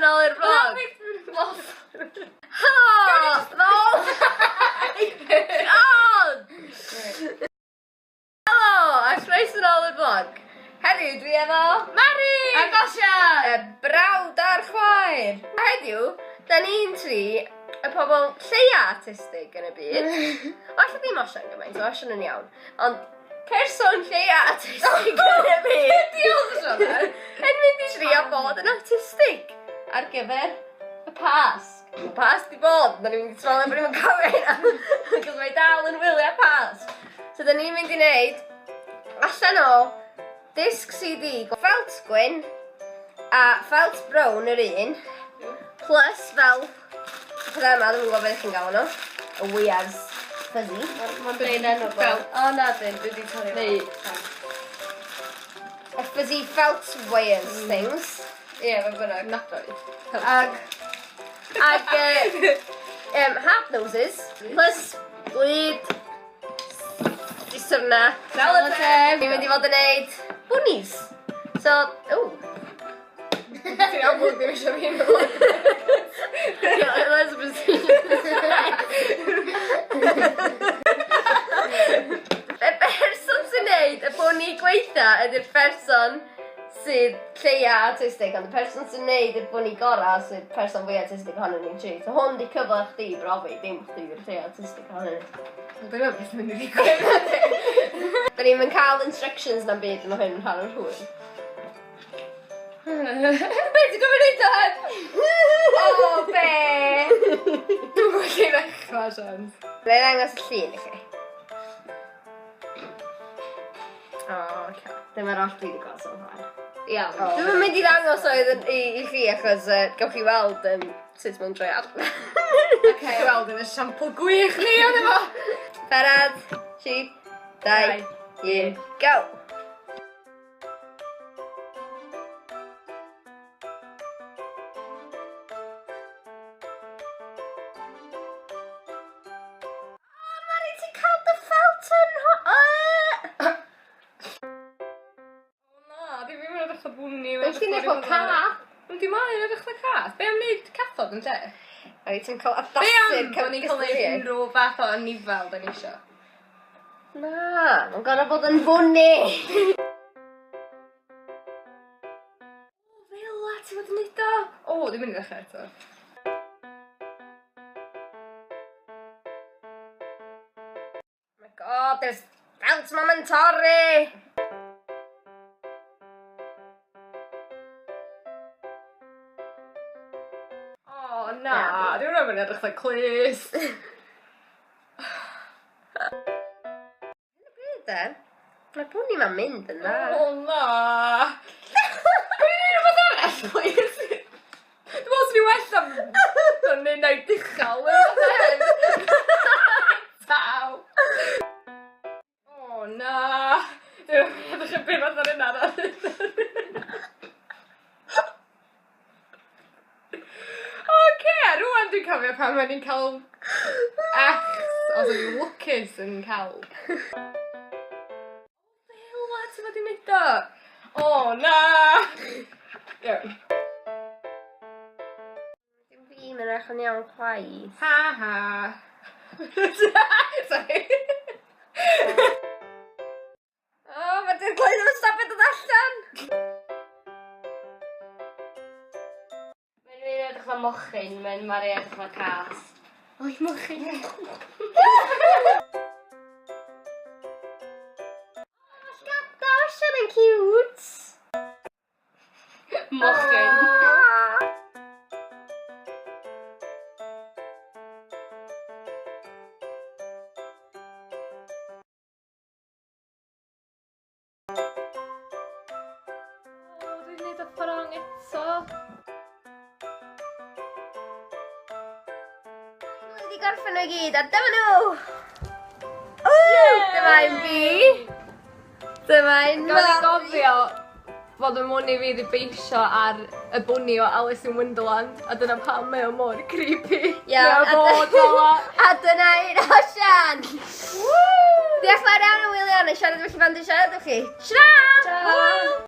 nôl i'r vlog. Helo! Oh my god! Helo! A chroeso nôl i'r vlog. Heddiw dwi efo... Mari! Ac Osian! Y brawd a'r chwaer. A heddiw, da ni'n tri y pobl lleia artistig yn y byd. Falle ddim Osian gymaint, o Osian yn iawn. Ond person lleia artistig yn y byd. Diolch Osian! Yn mynd i trio bod yn artistig ar gyfer y Pasg. Mae Pasg di bod, da ni'n mynd i trolio bod ni'n cofio hynna. Cos mae dal yn wyliau Pasg. So da ni'n mynd i wneud allan o disc CD ffelt gwyn a ffelt brown yr un plus fel pethau yma, ddim yn gwybod beth chi'n gael nhw. Y wears fuzzy. Mae'n dweud enw fo. O na dyn, dwi wedi torri Neu y fuzzy felt wires things. Ie, fe bynnag. Nadoedd. Ag, ag half noses, plus glud, disyrna. Sellotape. Ni'n mynd i fod yn neud bunnies. So, ww. Ti'n amlwg ddim eisiau fi yn Let's proceed. Y person sy'n neud y bunny gweitha ydy'r person sydd lleia artistig, ond y person sy'n neud y bunny gora sydd person fwy artistig ohono ni'n tri. So hwn di cyfle chdi i brofi, dim chdi yw'r lleia artistig ohono ni. Dwi'n meddwl beth sy'n mynd i ddigwydd. Da ni'n mynd cael instructions na'n byd yn hyn yn rhan o'r hwyl. Be ti'n gofyn neud o heb? O, be? Dwi'n gwybod lle i ddechrau, Sian. Na i ddangos y llun i chi. O, oce. Dyma'r oll dwi wedi gweld so far. Iawn. Dwi'm yn mynd i ddangos oedd yn, i chi achos gewch chi weld sut mae'n troi allan. Oce. Gweld yn y siampl gwych ni o'n efo. Barod, 3, 2, 1, go! O, Mari, ti'n cael dy ffelt yn O na, ddim yn edrych o bwni. Be ti'n neud fel cath? Yndi, mae'n edrych fel cath. Be am wneud cathod yn lle? Mari, ti'n cael Be adasu'r am bod ni'n cael neud unrhyw fath o anifel da ni isio? Na, mae'n gorfod bod yn bwni! O, fel la ti fod yn neud o? O, dwi'n mynd i ddechrau eto. Oh my god, there's felt ma'n mynd torri! O, na, dwi'n mynd i edrych fel clust. De, mae'r bwni ma'n mynd yn dda. O, na. Dwi'n mynd i rhywbeth arall, please. Dwi'n meddwl swn i well am yn neud na'i dichal. Taw. O, na. Dwi'n edrych yn byd fath o'r yna. Oce, rwan dwi'n cofio pan o'n i'n cael ex, os o'n i'n lwcus yn cael. Fel ti fod i neud o? O, na! Iawn. Dim fi, mae'n edrych yn iawn chwaith. Ha ha. Sorry. O, mae di'r glöyn yn stopio dod allan! Mae'n fi'n edrych fel mochyn, mae'n Mari edrych fel cas. Oi, mochyn! Llgada Osian yn cute! Mochyn. O, dwi'n neud o wrong eto. Dwi wedi gorffen nhw i gyd, a dyma nhw! Ww, dyma un fi. Dyma un Gawn ni Mari. gofio fod y mwni fi wedi beisio ar y bwni o Alice in Wonderland, a dyna pam mae o mor creepy. Iawn, Mae o fod fel 'a. A dyna un Osian! Diolch yn fawr iawn am wylio, nai siarad efo chi pan dwi'n siarad efo chi. Tara! Tara!